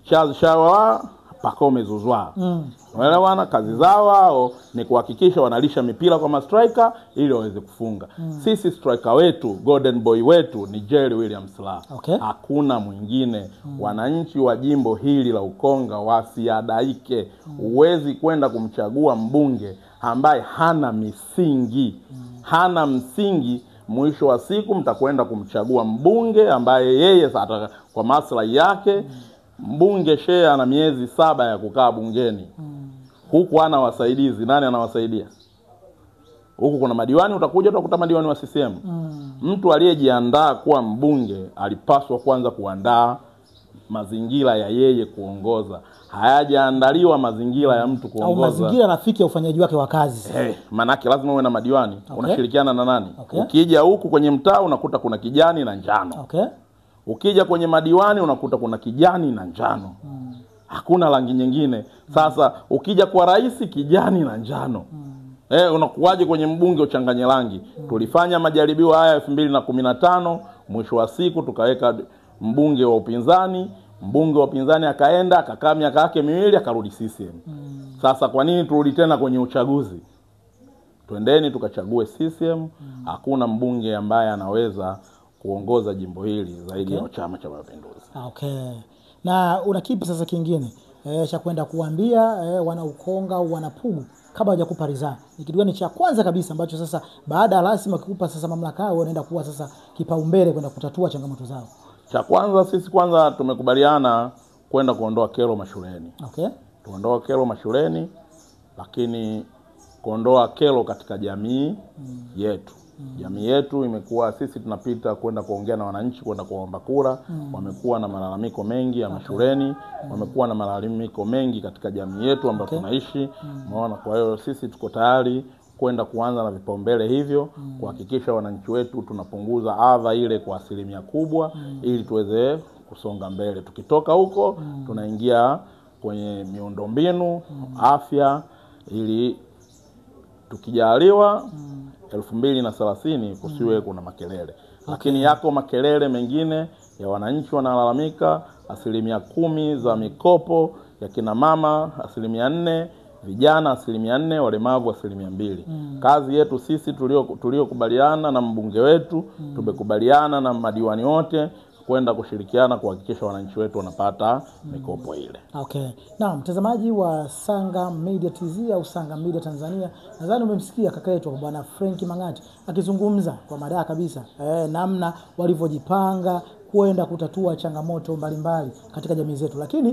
Charles Shawa, Pacome Zouzoua. Unaelewana, kazi zao wao ni kuhakikisha wanalisha mipira kwa mastriker ili waweze kufunga. Sisi striker wetu, golden boy wetu ni Jerry William Silaa. Okay. Hakuna mwingine. Wananchi wa jimbo hili la Ukonga wasiadaike. Huwezi kwenda kumchagua mbunge ambaye hana misingi. Hana msingi. Mwisho wa siku mtakwenda kumchagua mbunge ambaye yeye kwa maslahi yake. Mbunge Shea ana miezi 7 ya kukaa bungeni. Huku ana wasaidizi. Nani anawasaidia? Huku kuna madiwani, utakuja utakuta madiwani wa CCM. Mtu aliyejiandaa kuwa mbunge alipaswa kwanza kuandaa mazingira ya yeye kuongoza. Hayajaandaliwa mazingira ya mtu kuongoza. Au mazingira rafiki ya ufanyaji wake wa kazi. Hey, manake lazima uwe na madiwani. Okay. Unashirikiana na nani? Okay. Ukija huku kwenye mtaa unakuta kuna kijani na njano. Okay. Ukija kwenye madiwani unakuta kuna kijani na njano. Hakuna rangi nyingine. Sasa ukija kwa rais kijani na njano. Unakuwaje kwenye mbunge uchanganye rangi? Tulifanya majaribio haya 2015, mwisho wa siku tukaweka mbunge wa upinzani, mbunge wa upinzani akaenda akakaa miaka yake miwili akarudi CCM. Sasa kwa nini turudi tena kwenye uchaguzi? Twendeni tukachague CCM. Hakuna mbunge ambaye anaweza kuongoza jimbo hili zaidi ya Chama cha Mapinduzi. Okay. Na una kipi sasa kingine cha kwenda kuambia wana Ukonga au wana Pugu kabla hajakupa ridhaa? Ni kitu gani cha kwanza kabisa ambacho sasa baada ya rasmi wakikupa sasa mamlaka yao wanaenda kuwa sasa kipaumbele kwenda kutatua changamoto zao? Cha kwanza sisi kwanza tumekubaliana kwenda kuondoa kero mashuleni. Okay. Tuondoa kero mashuleni, lakini kuondoa kero katika jamii yetu. Jamii yetu imekuwa, sisi tunapita kwenda kuongea na wananchi, kwenda kuomba kura, wamekuwa na malalamiko mengi ya mashuleni, wamekuwa na malalamiko mengi katika jamii yetu ambayo tunaishi. Umeona, kwa hiyo sisi tuko tayari kwenda kuanza na vipaumbele hivyo, kuhakikisha wananchi wetu tunapunguza adha ile kwa asilimia kubwa, ili tuweze kusonga mbele. Tukitoka huko tunaingia kwenye miundombinu, afya, ili tukijaliwa 2030 kusiwe kuna makelele. Lakini yako makelele mengine ya wananchi wanalalamika, 10% za mikopo ya kina mama, 4%, vijana 4%, walemavu 2%. Kazi yetu sisi tuliokubaliana na mbunge wetu, tumekubaliana na madiwani wote kwenda kushirikiana kuhakikisha wananchi wetu wanapata mikopo ile. Okay. Na mtazamaji wa Sanga Media TZ au Sanga Media Tanzania, nadhani umemsikia kaka yetu Bwana Frank Mang'ati akizungumza kwa mada kabisa namna walivyojipanga kwenda kutatua changamoto mbalimbali katika jamii zetu. Lakini